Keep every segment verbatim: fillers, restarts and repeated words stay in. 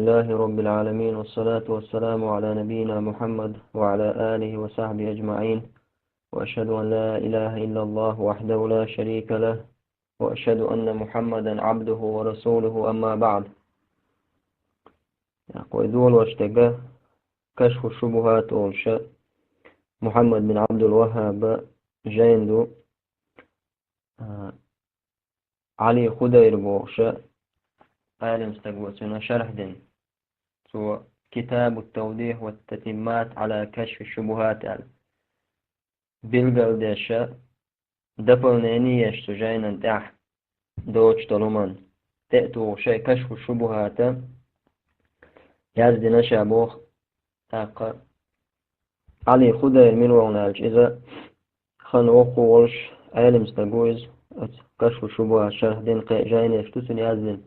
لله رب العالمين، والصلاة والسلام على نبينا محمد وعلى آله وصحبه أجمعين. وأشهد أن لا إله إلا الله وحده لا شريك له، وأشهد أن محمدا عبده ورسوله، أما بعد. Кхой долаш тега Кашфу Шубухат олуш Мухаммад бин Абдул Ваххаба жайн ду. А, Али Худайр бохуш Ӏалим стаг ву цуьнан шархь дина. Цо Китабу Тавдих ва Татиммат Ӏала Кашфи Шубухат аьлла. Билгалдеш, дополнение еш цу жайнан тӀехь доцуш долу хӀуманна тӀе а тухуш, Кашфу Шубухата яздина ша боху. ТӀаккха Али Худайр мила ву аьлча, иза хан воккху волуш Ӏалим стаг ву иза, оцу Кашфу Шубухат шархь дина кхин а жайнаш ду цуьнан яздина.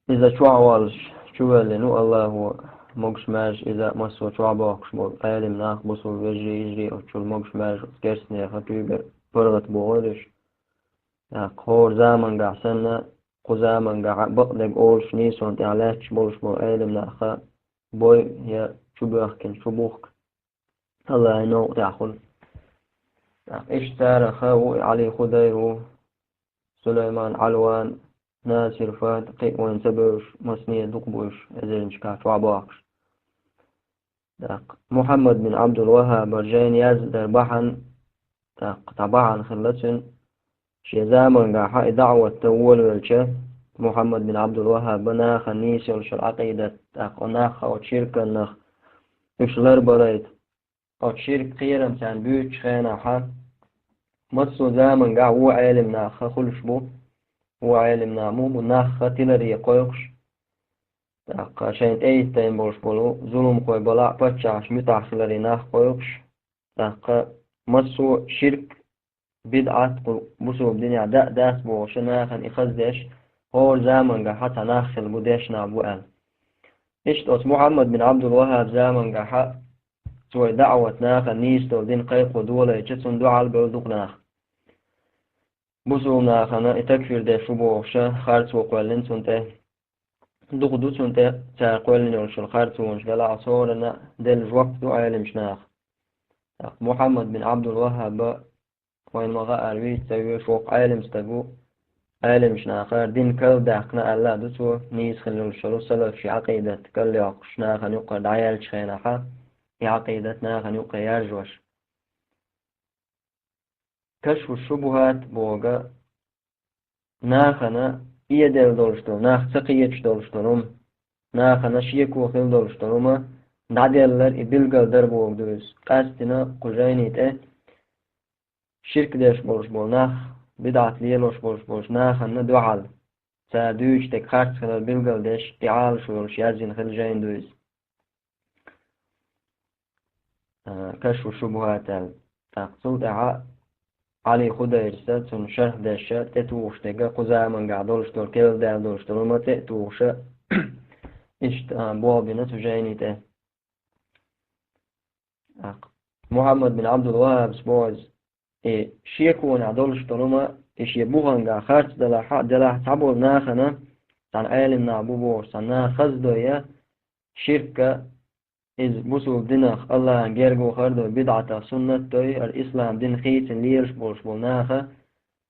Иза чохь воллуш чувоьллина ву Аллахо, могуш-маьрша иза массо а чохь бохкуш болу Ӏалим нах, бусул вежарий, йижарий, оцу чуьра могуш-маьрша оцу керстанех куьйгара паргӀат бохуьйтуш. ТӀаккха хӀора замангахь санна, кху замангахь а бакъдерг олуш нийсонан тӀехь лаьтташ болуш болу Ӏалим нах бой я чубоьхкина, чубухку Аллахьан новкъа тӀехь хуьлу. ТӀаккха иштта царах ву и Али Худайр ву, Сулайман Алван, Насир Фахд, кхин а вайна ца бевзаш, массане дукха бу уьш, эзарнашкахь чохь бохкуш. ТӀаккха Мухаммад бин Абдул Ваххабара жайн яздар бахьана, тӀаккха цхьа бахьана хилла цуьнан, шен замангахь и даӀват дан волавелча, Мухаммад бин Абдул Ваххаба нахана нийса йолуш йолу Ӏакъидат, тӀаккха нах оцу ширканах уьш ларбалайта, оцу ширк кхерам царна буьйцучу хенахь, массо а замангахь вон Ӏалим нах хуьлуш бу, вон Ӏалим нах муха бу, нах тиларе кхойкхуш, тӀаккха шайна тӀехӀиттийна болуш болу зуламхой балахь а, паччахьаш муьтӀахь хиларе нах кхойкхуш, тӀаккха массо а ширк, бидӀат кху бусулба динехь дан а дац бохуш, нахана и хаза деш, хӀора замангахь цхьа нах хилла бу, дешна нах бу аьлла. Иштта оцу Мухаммад бин Абдул Ваххаб замангахь цо и даӀват нахана нийса долу дин кхайкхо долайча, цунна дуьхьал бевлла дукха нах. Бусулба нахана и такфир деш ву бохуш, харцо кхоьллина цунна тӀе. Дукха ду цунна тӀе цара кхоьллина йолуш йолу харцонаш, делахь а цу хӀорана делла жоп ду Ӏеламчу наха. ТӀаккха Мухаммад бин Абдул Ваххаба вайна ма-хаара вийца ца веш воккха Ӏелам стаг ву, Ӏеламчу нахара дин карладаьккхина аьлла а ду цо, нийса хилла йолуш йолу салафчийн Ӏакъидат карладоккхуш нахана юккъара дӀаяьллачу хенахь, и Ӏакъидат нахана юккъе яржош. Кашфу Шубухат боху нахана эделла долуш долу, нах ца кхеташ долуш долу хӀума, нахана шеко хила долуш долу хӀума дӀаделлар, и билгалдар боху ду иза. Къаьсттина кху жайни тӀе ширк деш болуш болу нах, бидӀат лелош болуш болчу нахана дуьхьал, цара дуьйцуш дерг харц хилар билгалдеш, и Ӏалашо йолуш яздина хилла жайн ду иза. А, Кашфу Шубухат аьлла. ТӀаккха цул тӀаьхьа Ӏали Худайрса, цунна шарх деш, тӀетухуш дерг кху замангахь долуш долу, керла даьлла долуш долу хӀума тӀе а тухуш, иштта, а, болх бина цу жайни тӀе. ТӀаккха Мухаммад бин Абдул Ваххабс боху иза, и шеконехь долуш долу хӀума, и шен бухангахь харц далахь а, делахь а цхьаболу нахана, цхьана Ӏелам нах бу бохуш, цхьана наха хаза дой, ширка, иза бусулба динах Аллахьан герга вахар дой, бидӀатах суннат дой, хӀара ислам дин хийцина лелаш болуш болу наха,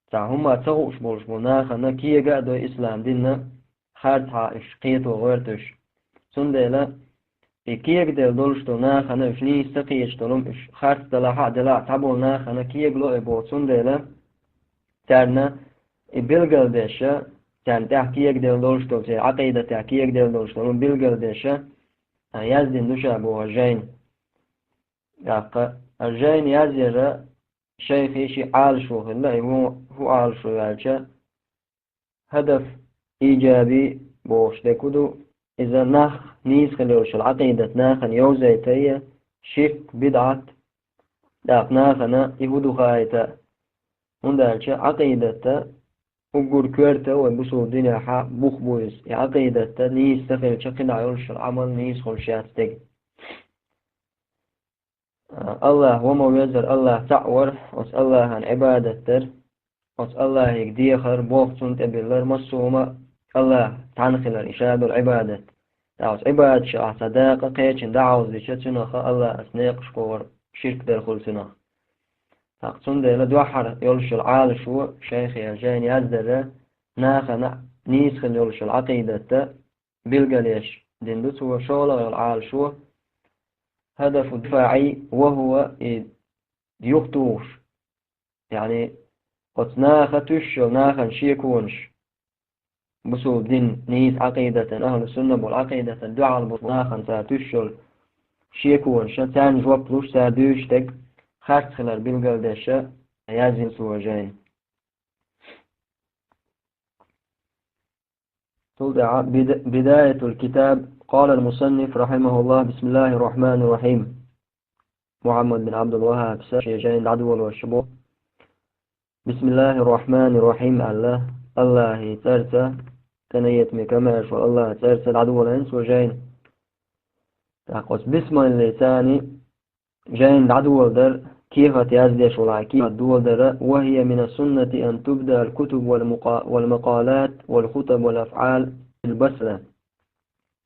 цхьа хӀумма ца хууш болуш болу нахана кега а дой ислам динна, харцхьа уьш кхето гӀоьртуш. Цундела и кегаделла долуш долу нахана уьш нийса ца кхеташ долу хӀума, уьш харц далахь а, делахь а цхьаболу нахана кегало и боху, цундела царна и билгалдеша, царна тӀехь кегаделла долуш долу, церан Ӏакъидатехь кегаделла долуш долу хӀума билгалдеша, а, яздина ду ша боху жайн. ТӀаккха а жайн язъяра шайхи ши Ӏалашо хилла, и ву хӀун Ӏалашо аьлча, хӀадаф ийджаби бохуш дерг хӀун ду, иза нах нийса хила йолуш йолу Ӏакъидат нахана йовзайта а, ширк, бидӀат, тӀаккха нахана и хӀун ду хаийта а. ХӀунда аьлча Ӏакъидат уггар коьрта вай бусулба динехь бух бу иза. И Ӏакъидат нийса ца хилча, кхидӀа йолуш йолу Ӏамал нийса хуьлуш яц дерг. Аллахь ван ма везара, Аллахь цхьаъ вар, оцу Аллахьан Ӏибадат дар, оцу Аллахьига дехар, болх цунна тӀе биллар, массо а хӀума Аллахь цхьанна хилар, и ша долу Ӏибадат. ТӀаккха Ӏибадаташ ахь цхьа дакъа кхечун дӀахьовзийча, цунах Аллахьаца некъаш кховар ширк дар хуьлу цунах. ТӀаккха цундела дуьххьара йолуш йолу Ӏалашо, шайх ял жайна яздара, нахана нийса хила йолуш йолу Ӏакъидатта билгалъеш дина ду цо, шолгӀа йолу Ӏалашо, хӀадафу дифаӀи ва хӀува, и юхатухуш, яъни оцу наха туьйсуш йолу нахана шеконаш, бусулба дин нийса Ӏакъидатан, ахьлу сунна болу Ӏакъидатан дуьхьал болу нахана цара туьйсуш йолу шеконаша, царна жоп луш, цара дуьйцуш дерг харц хилар билгалдеша, яздина цо жайна. Цул тӀаьхьа бида-, бидаятул китаб, къала ал-мусанниф, рахьимахуллах, бисмиллахир рахманир рахим. Мухьаммад бин Абдул Ваххаб са шен жайна дӀадолош бу. Бисмиллахир рахманир рахим аьлла, Аллахьи цӀарца, тӀенайетаме камаьрша волу Аллахьи цӀарца дӀадолийна цо жайна. ТӀаккха оцу бисмиллицани жайна дӀадоладар, кехат яздеш волахь кехат доладара, ва хия мина суннати ан тубда ал кутуб вал мука-, вал макалат вал хутаб вал афӀал бил басмала.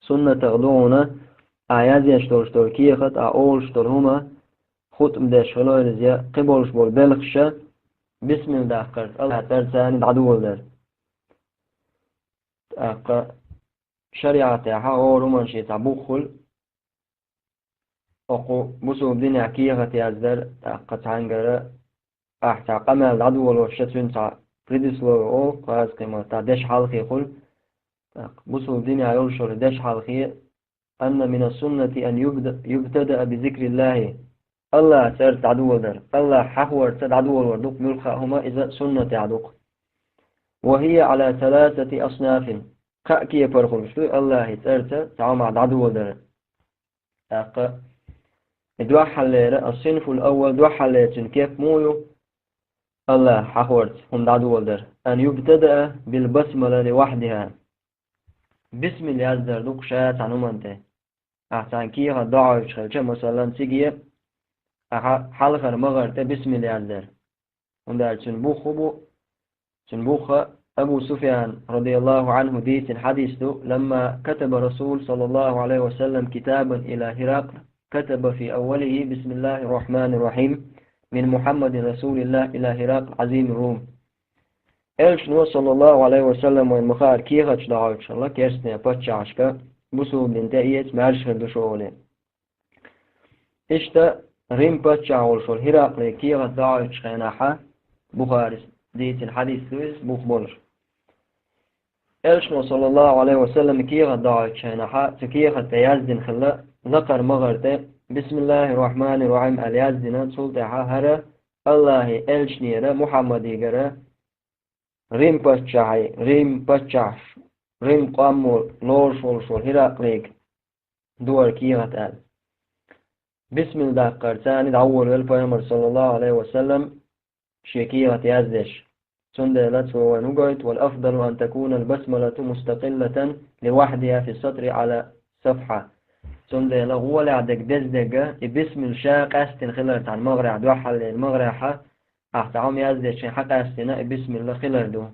Суннатах ду хьуна, ахь яздеш долуш долу кехат, ахь олуш долу хӀума, хутба деш хилойла иза, я кхин болуш болу белхаша, бисмилла даккхарца Аллахьи цӀарцани дӀадоладар. ТӀаккха шариӀатехьа хӀора хӀуманаш цхьа бух хуьлу, окху бусулба динехь кехат яздар, тӀаккха цхьаьнгара ахь цхьа къамел дӀадолош, ша цуьнан цхьа предислови олу, кхазкхи ма-, цхьа дешхьалхе хуьлу. ТӀаккха бусулба динехь йолуш йолу дешхьалхе, анна мина суннати ан юбда-, юбтадаа би зикриллахи. Аллахьи цӀарца дӀадоладар, Аллахь хьахорца дӀадолор ду-кх муьлхха а хӀума, иза суннатехь ду-кх. Ва хия Ӏала саласати аснафин. Кхаа кепара хуьлуш ду Аллахьи цӀарца цхьа хӀума дӀадоладар. ТӀаккха и дуьххьарлера, ас-синфул аввал, дуьххьарлера цуьнан кеп муха ю, Аллахь хьахорца хӀума дӀадоладар? Ан юбтадаа бил басмала ли вахьдиха. Бисмилла яздар ду-кх ша цхьана хӀуманна тӀе. Ахь цхьана кехат дӀахьуьйтуш хилча, масалан, цига ахьа хьалхара магӀар тӀе бисмилла яздар. ХӀунда аьлча цуьнан бух хӀун бу? Цуьнан бух Абу Суфьян, радияллаху Ӏанху, дийцина хьадис ду: «Ламма катаба Расул, саллаллаху Ӏалайхи ва саллам, китабан ила Хиракл, катаба фи аввалихи: Бисмиллахир Рахманир Рахим, мин Мухаммадин Расулиллах ила Хиракл, Ӏазимир Рум». Элчано, саллаллаху Ӏалайхи ва саллам, вайна ма-хаъара, кехаташ дӀахьуьйтуш хилла керстанийн паччахьашка, бусулба дин тӀеэца маьрша хир ду шу олий. Иштта Рим паччахь волуш волу Хиракъле кехат дӀахьуьйтучу хенахьа, Бухарис дийцина хьадис ду иза, бух болуш. Элчано, саллаллаху Ӏалайхи ва саллам, кехат дӀахьуьйтучу хенахьа, цу кехат тӀе яздина хилла лакхара магӀар тӀе: «Бисмиллахир Рахманир Рахим», аьлла яздина, цул тӀаьхьа хӀара Аллахьи элчанера, Мухьаммадигара, Рим паччахье, Рим паччахьаш, Рим къоммо лоруш волуш волу Хиракълига дора кехат аьлла. Бисмилла даккхарца дӀаволавелла Пайхамар, саллаллаху Ӏалайхи ва саллам, шен кехат яздеш. Цундела цо вайна хӀун гойту: «Вал афдалу ан такуна ал-басмалату мустакъиллатан ли вахьдиха фи сатри Ӏала сафхьа». Цундела гӀолехь дерг, деза дерг, и бисмилла ша къаьстина хилар цхьана магӀарехь, дуьххьарлера магӀарехьа, ахь цхьа хӀума яздечу хьан къаьстина и бисмилла хилар ду.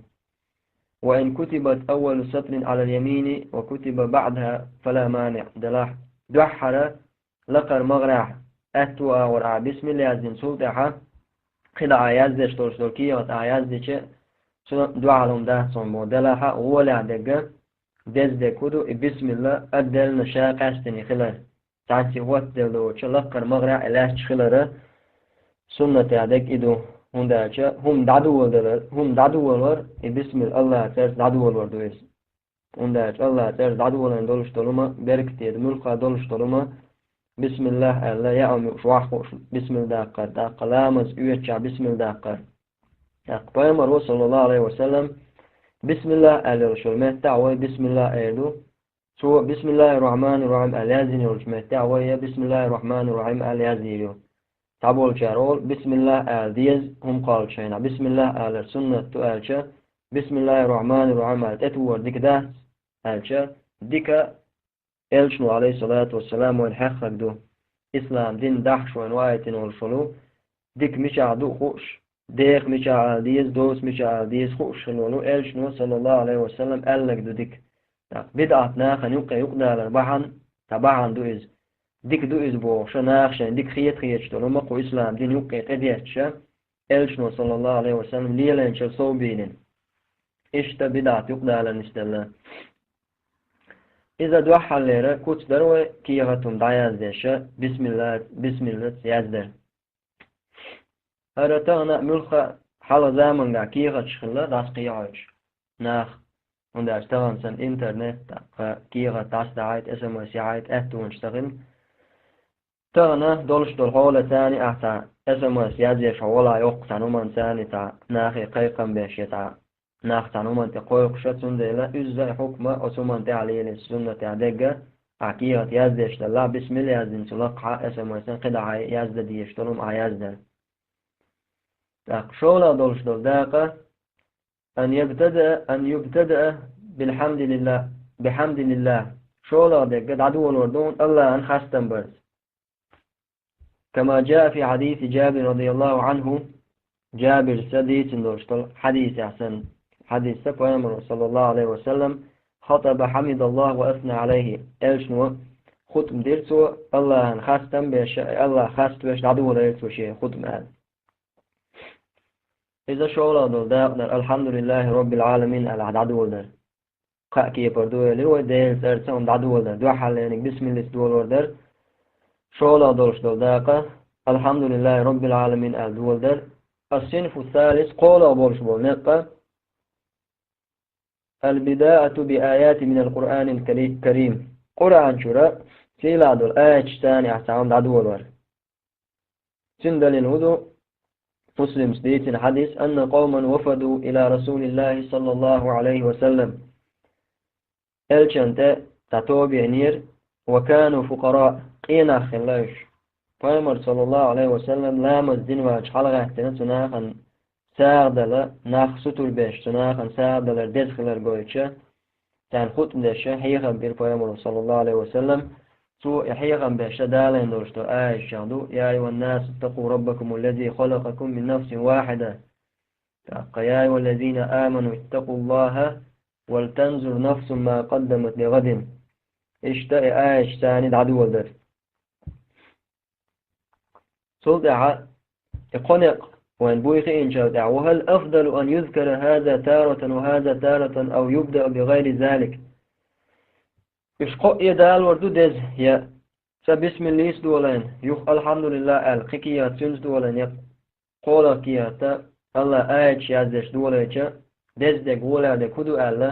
«Ва ин кутибат аввалу сатрин Ӏалал ямини ва кутиба баӀдха фала маниӀ», делахь, дуьххьара лакхара магӀарехь аьтту агӀор ахь бисмилла яздина, цул тӀаьхьа кхидӀа ахь яздеш долуш долу кехат ахь яздича, цунна дуьхьал хӀума дац хьуна боху, делахь а гӀолехь дерг, деза дерг хӀун ду, и бисмилла отдельно ша къаьстина хилар. Цхьаьнцций хӀоттаделла доцучу лакхара магӀарехь а лаьтташ хилара суннатехь дерг и ду, хӀунда аьлча хӀума дӀадоладалар, хӀума дӀадолор, и бисмилла Аллахьа цӀарца дӀадолор ду иза. ХӀунда аьлча Аллахьа цӀарца дӀадолийна долуш долу хӀума беркате ду, муьлхха долуш долу хӀума, бисмиллахӀ аьлла, яа хӀума юуш, ваха хууш, бисмилла даккхар, тӀаккха ламаз оьцучохь бисмилла даккхар. ТӀаккха Пайхамаро, саллаллаху Ӏалайхи ва саллам, бисмиллахӀ аьлла йолуш йолу меттехь вай бисмиллахӀ эр ду, Цо: «Бисмиллахир Рахманир Рахим» аьлла яздина йолчу меттехь вай я «Бисмиллахир Рахманир Рахим» аьлла яздийр ю. Цхьаболчара олу: «Бисмиллахь» ала деза, хӀума кхоллучу хенахь, «Бисмиллахь» алар суннат ду аьлча, «Бисмиллахир Рахманир Рахим» аьлла тӀетухар дика дац аьлча, дика Элчано, алейхиссалату вассалам, вайна хьеххарг ду. Ислам дин дахьаш вайна ваийтина волуш волу, дика мичахь ду а хууш, деха мичахь ала деза, доца мичахь ала деза хууш хила волу Элчано, саллаллаху алейхи ва саллам, аьлларг ду дика. ТӀаккха бидӀат нахана юккъе юкъадалар бахьана, цхьа бахьана ду иза. Дика ду иза бохуш, наха шайн дика хета хеташ долу хӀума кху ислам дина юккъе тӀедетташ, Элчано, саллаллаху Ӏалайхи ва саллам, лелайначул совбийлина. Иштта бидӀат юкъадалар нисделла. Иза дуьххьарлера куц дара вай кехат хӀума дӀаяздеш, бисмилла, бисмиллаца яздар. ХӀара тахана муьлхха а хьалха заманга кехаташ хилла дӀасакхехьуьйтуш нах, хӀунда аьлча тахана санна интернет, тӀаккха кехат дӀасадахьийта, эс эм эс яхьийта аьттонаш ца хилла. Тахана долуш долу хьоле царна ахь цхьа эс эм эс язъеш хьо вала йоккха цхьана хӀуманна царна цхьа нахе кхайкхам беш я цхьа нах цхьана хӀуманна тӀе кхойкхуша, цундела уьзза а хьукма оцу хӀуманна тӀехь лелийча суннатехь дегга, ахь кехат яздеш делла, бисмилла яздина цу лакхахьа эс эм эс-ан кхидӀа хьайн яздан дезаш долу хӀума ахь яздан. ТӀаккха шолгӀа долуш долу дакъа, ан ябтада, ан юбтада билхьамдулилла, бихьамдулилла. ШолгӀа дегга дӀадолор ду хьуна Аллахьан хастам барца. Кама джаа фи хьадиси Джабир радияллаху Ӏанху, Джабирца дийцина долуш долу хьадисехь санна, хьадисца Пайхамаро, саллаллаху Ӏалайхи ва саллам, хатаба фахьамидаллаху ва асна Ӏалайхи, Элчано хутба дира цо, Аллахьан хастам беш, Аллахь хаставеш дӀадолийра цо шен хутба аьлла. Иза шолгӀа долу дакъа дара, Алхьамдулиллахи Роббил Ӏаламин аьлла дӀадоладар. Кхаа кепара ду элира вай, Делан цӀарца хӀума дӀадоладар. Дуьххьарлерниг бисмиллица долор дара. ШолгӀа долуш долу дакъа, Алхьамдулиллахи Роббил Ӏаламин аьлла доладар. Ас-синфу салис, кхоалгӀа болуш болу некъа, албидаату би аяти минал Къуръанил кари-, карим. Къуръан чуьра сийлахь долу аяташ царна ахь цхьа хӀума дӀадолор. Цуьнан далил хӀун ду? Муслимс дийцина хьадис, анна къовман вафаду ила Расулиллахи саллаллаху Ӏалайхи ва саллам. Элчан тӀе цхьа тоба еанера, ва кану фукъара, къен нах хилла уьш. Пайхамар, саллаллаху Ӏалайхи ва саллам, ламаз дина ваьлча хьалагӀаьттина цу нахана сагӀа дала, нах сутар беш, цу нахана сагӀа далар деза хилар гойтуша, царна хутба деш, хьехам бира Пайхамаро, саллаллаху Ӏалайхи ва саллам. Цо и хьехам беш, далийна долуш долу аяташ чохь ду: «Я айюханнасу, иттакъу раббакумуллази халакъакум мин нафсин вахьида». ТӀаккха: «Я айюхаллазина аману, иттакъуллаха, валтанзур нафсун ма къаддамат лигъадин». Иштта и аяташ царна дӀадоладар. Цул тӀаьхьа и кхо некъ вайн буй хиъначул тӀаьхьа: «Ва хӀал афдалу ан юзкара хаза таратан ва хаза таратан ав юбдау би гӀайри залик?» Уьш кхоъ а далор ду деза, я цкъа бисмиллис долийна, юха алхьамдулиллах аьлла, кхин кехат цуьнца долийна, я кхоалгӀа кехат Аллахь аяташ яздеш долийча, деза дерг, гӀоле дерг хӀун ду аьлла,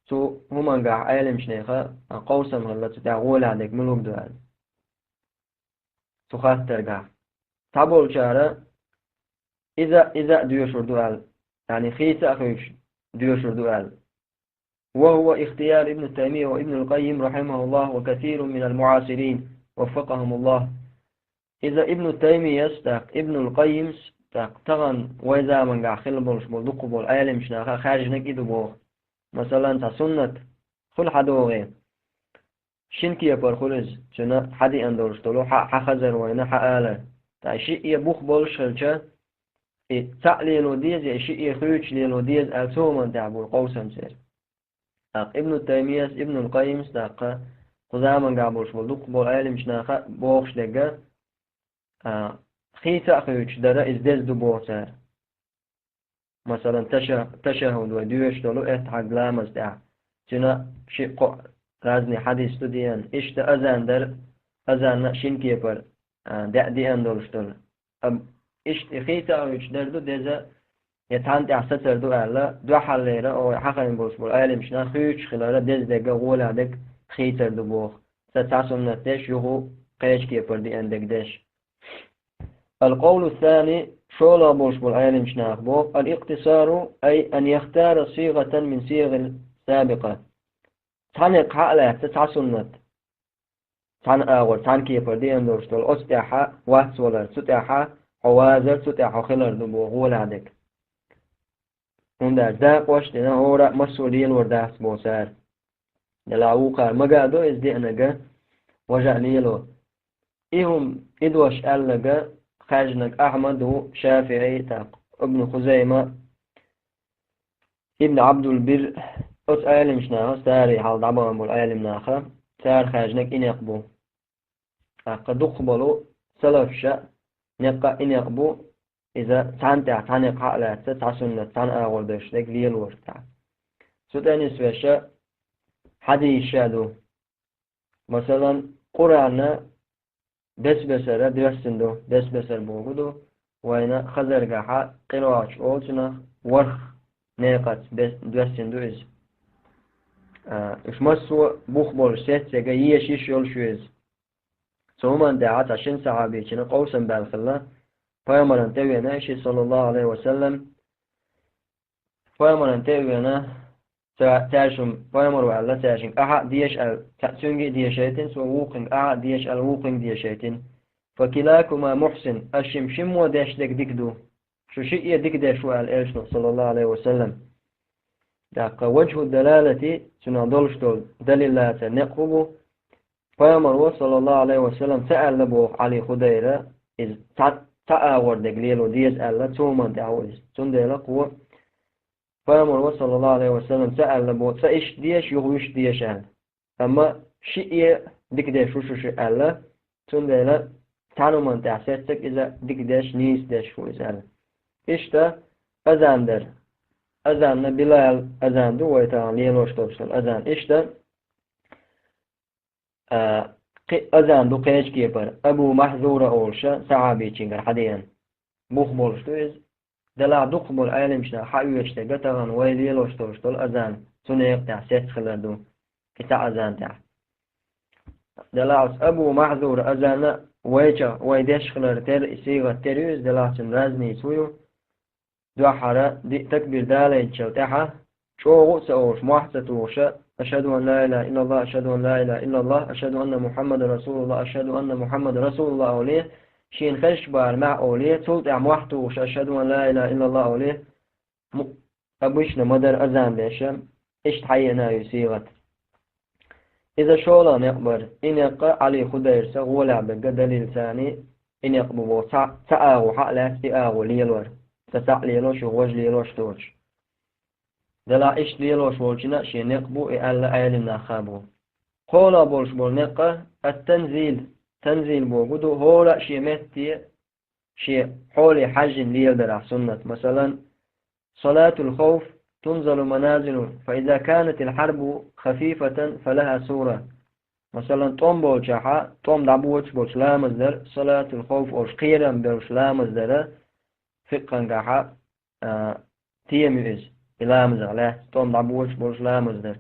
цу хӀумангахь Ӏеламчу нехан къовсам хилла, цу тӀехь гӀоле дерг муьлха ду аьлла. Цу хаттаргахь. Цхьаболчара иза, иза а доьшур ду аьлла, яъни хийца а хуьйцуш доьшур ду аьлла. Ва хӀува ихтияр Ибн Таймия ва Ибнул Къаййим, рахьимахуллах, ва касирун минал муӀасирин, ваффакъахумуллах. Иза Ибну Таймияс, тӀаккха Ибнул Къаййимс, тӀаккха тахана вай замангахь хилла болуш болу дуккха болу Ӏеламчу наха хаьржинарг и ду боху. Масалан, цхьа суннат хуьлу хьан догӀе. Шина кепара хуьлу иза, цуьнан хьан деана долуш долу, хьан, хьан хазар вайна, хьан алар. Ткъа шиъ а бух болуш хилча, и цхьаъ лело деза, я и шиъ а хуьйцуш лело деза аьлла, цу хӀуманна тӀехь болу къовсам церан. ТӀаккха Ибну Таймияс, Ибнул Къаййимс, тӀаккха кху замангахь болуш болу дуккха болу Ӏеламчу наха бохуш дерг, а, хийца а хуьйцуш дара, иза деза ду боху цара. Масалан, таша-, ташаххуд вай доьшуш долу эттахьарг ламаз тӀехь. Цуьнан шиъ-кхоъ разный хьадис ду деана. Иштта азан дара, азанна а шина кепара, а, деа деана долуш долу. Амма иштта и хийца а хуьйцуш дара ду деза, я цхьанна тӀехь сацар ду аьлла, дуьххьарлера, о, хьахийна болуш болу Ӏеламчу наха хуьйцуш хиларан деза дерг, гӀоле дерг хийцар ду боху. Сан цхьа суннат деш, юха кхечу кепара деана дерг деш. Ал-къовлу ссани, шолгӀа болуш болу Ӏеламчу наха боху, ал-икътисару, ай ан яхтара сигъатан мин сигъил сабикъа. Цхьа некъ хьа а лаьцна, цхьа суннат. Цхьана агӀор, цхьана кепара деана долуш долу, оцу тӀехь вац валар, цу тӀехь хьо вазар, цу тӀехь хьо хилар ду боху гӀоле дерг. ХӀунда аьлча дакъош а дина, хӀора а массо а лелор дац боху цара. Делахь вукхара мага а до иза деанарг, важа а лело. И хӀума, и дош аьлларг хаьржинарг Ахьмад ву, ШафиӀи, тӀаккха Ибн Хузайма, Ибн Ӏабдул-Бир, Оцу Ӏеламчу наха, цара хьалха дӀабахана болу Ӏеламнаха, цара хаьржинарг и некъ бу. ТӀаккха дукхахболу салафаша некъа а и некъ бу, иза цхьана тӀехь цхьа некъ хьа а лаьцна, цхьа суннат, цхьана агӀор дерш дерг лелорах тӀехь. Цу тӀе нисвеш хьадисаш а ду. Масалан, Къуръанна бес-бесара доьссина ду, бес-бесара бохург ду, вайна хазаргахьа къирааташ олу цунах, ворхӀ некъаца бес-, доьссина ду иза. А, уьш массо а бух болуш сеццега еша йиш йолуш ю иза. Цу хӀуманна тӀехь цхьа шина сахьабичина къовсам баьлла хилла, пайхамарна тӀе а веана, ши, саллаллаху Ӏалайхи ва саллам, пайхамарна тӀе а веана, ца-, цаьршимма пайхамар ву аьлла, цаьршинга ахьа а деша аьлла, ца-, цуьнга а дешийтина, цо вукхунга ахьа а деша аьлла, вукхунга а дешийтина. «Факилакума мухьсин», аш шимма шиммо деш дерг дика ду. Шу шиъ а дика деш ву аьлла элчано, саллаллаху Ӏалайхи ва саллам. ТӀаккха ваджху далалати, цунах долуш долу далил лацар некъ хӀун бу? Пайхамаро, саллаллаху Ӏалайхи ва саллам, ца аьлла боху Ӏали Худайра, иза цхьа, цхьа агӀор дерг лело деза аьлла, цу хӀуманна тӀехь ву иза. Цундела кхо пайхамаро, саллаллаху Ӏалайхи ва саллам, ца аьлла боху, цкъа иштта деша, юха вуьшта деша аьлла. Амма шиъ а дика деш ву шу шиъ аьлла, цундела цхьана хӀуманна тӀехь сеццаг иза дика деш, нийса деш ву иза аьлла. Иштта азан дар. Азанна Билал азан ду, вай тахана лелош долуш долу азан. Иштта, а, кхин а азан ду кхечу кепара, Абу Махьзура олуша сахьабичингара хьадеана. Бух болуш ду иза. Делахь дукхахболу Ӏеламчу наха хьаоьцуш дерг тахана вай лелош долуш долу азан, цу некъа тӀехь сецна хилар ду, и цхьа азан тӀехь. Делахь оцу Абу Махьзура азанна вайча, вай деш хилар тера, и сигӀат тера ю иза, делахь цуьнан разница хӀун ю? Дуьххьара диъ такбир далайначул тӀаьхьа, чӀогӀа а ца олуш, мохь а ца тухуша, «Ашхаду ан ла илаха иллаллах, ашхаду ан ла илаха иллаллах, ашхаду анна Мухьаммадан расулуллах, ашхаду анна Мухьаммадан расулуллах», олий, шена хезачу бахьана маьӀ олий, цул тӀаьхьа мохь а тухуша, «Ашхаду ан ла илаха иллаллах», олий, му-, обычно ма-дарра азан деш, иштта хьаеана ю сигӀат. Иза шолгӀа некъ бара. И некъ Ӏали Худайрца гӀолехь берг далил царний, и некъ бу боху цхьа, цхьа агӀо хьа а лаьцна, и агӀо лелор. Цкъа цхьаъ лелош, юха важа лелош доцуш. Делахь иштта лелош волчунна а шен некъ бу, и аьлла Ӏеламнаха бу. КхоалгӀа болуш болу некъ ат-танзил, танзил бохург ду, хӀора а шен метте, шен хьоле хьаьжжина леладарахь суннат. Масалан, салатул хауф тунзалу маназилу, фа иза канатил хьарбу хафифатан, фалаха сура. Масалан, тӀом болчахьа, тӀом дӀабоцуш болчу ламаз дар, салатул хауф олуш кхерам болуш ламаз дара, фикъхангахьа, а, тема ю иза, и ламазах лаьцна, тӀом дӀабоцуш болуш ламаз дар.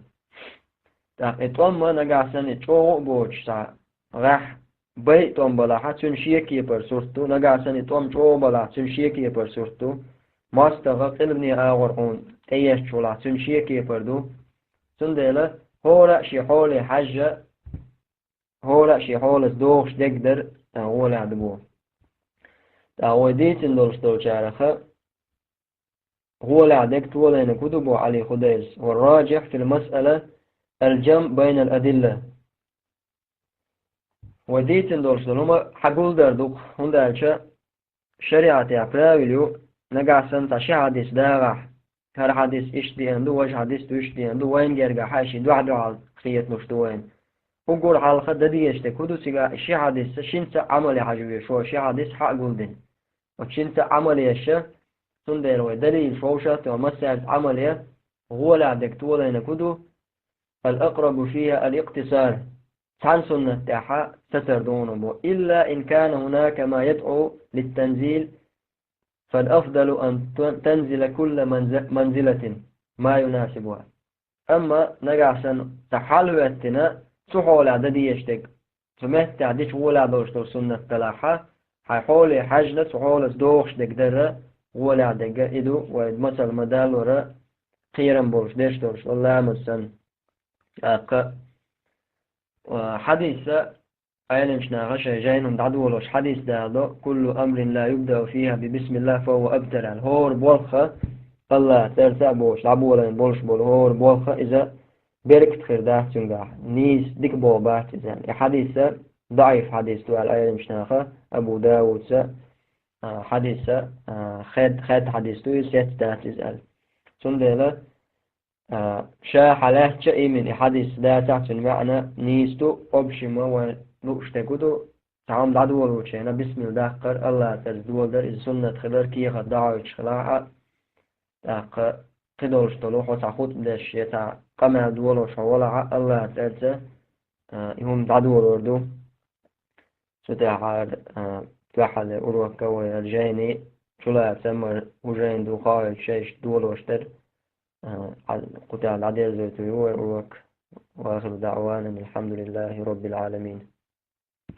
ТӀаккха и тӀом ма нагахь санна и чӀогӀа а боцуш цхьа гӀехь, байа тӀом балахьа, цуьнан шен кепара сурт ду, нагахь санна и тӀом чӀогӀа балахь, цуьнан шен кепара сурт ду. МостагӀа къилбане агӀор хьуна тӀеетташ волахь, цуьнан шен кепара ду. Цундела хӀора а шен хьоле хьаьжжа, хӀора а шен хьолаца догӀуш дерг дар, а, гӀолехь ду боху. ТӀаккха вай дийцина долуш долчараха, гӀолехь дерг толайниг хӀун ду боху Ӏали Худайрс: «Вар-раджихь фил масъала аль-джамъ байнал адилла». Вай дийцина долуш долу хӀума хьагулдар ду-кх, хӀунда аьлча шариӀатехь правил ю, нагахь санна цхьа ши хьадис дагӀахь, хӀара хьадис иштта деана ду, важа хьадис вуьшта деана ду, вайна гергахьа ши дуьхь-дуьхьал кхеталуш ду вайна. Уггар хьалха дан дезаш дерг хӀун ду цигахь, и ши хьадисца шинца а Ӏамал ян хьажа везаш ву, ши хьадис хьа а гулдина. Оцу шинца а Ӏамал еш, цундела вай далилаш вовшах а тоьхна, массаьрца Ӏамал ян, гӀолехь дерг толайниг хӀун ду? Ал-акърабу фиха ал-икътисар. Цхьана суннат тӀехьа сацар ду хьуна боху. Илла ин кана хӀунака ма ядӀу лит-танзил, фал-афдалу ан тан-, танзила кулла манзи-, манзилатин ма юнасибуха. Амма нагахь санна цхьа хьал хӀоьттина, цу хьолехь дан дезаш дерг, цу меттехь дича гӀолехь долуш долу суннат далахьа, хьайн хьоле хьаьжна, цу хьолаца догӀуш дерг дара гӀолехь дерг, и ду вай масал ма-даллора, кхерам болуш деш долуш долу ламаз санна. ТӀаккха, а, хьадисса, Ӏеламчу наха шайн жайнан дӀадолош хьадис даладо: «Куллу амрин ла юбдау фиха би бисмиллах, фа хӀува абтар», аьлла. ХӀора болхха, АллахӀ цӀарца а боцуш, дӀаболийна болуш болу хӀора болхха иза беркат хир дац цуьнгахь, нийса дика боху бац иза. И хьадисса даӀиф хьадис ду аьлла Ӏеламчу наха, Абу Даудца, а, хьадисса, а, хед-, хед хьадис ду иза, сец дац иза аьлла. Цундела, А, ша хьалаьцча именно и хьадис дацахь, цуьнан маьӀна нийса ду, общем вайн лууш дерг ду, цхьа хӀума дӀадолалучу хенахь бисмилла даккхар, АллахӀан цӀарца доладар, иза суннат хилар, кехат дӀахьойтуш хилахь а, тӀаккха кхидолуш долу хьо цхьа хутба деш я цхьа къамел долуш хьо валахь а, АллахӀан цӀарца, а, и хӀума дӀадолор ду. Цу тӀехь, а, дуьххьара урок а вай жайни чулацам, хӀун жайна ду, хьо а шайша долош дара. А, кху тӀехь дӀадерзор ду вай урок. وآخر دعوانا أن الحمد لله رب العالمين.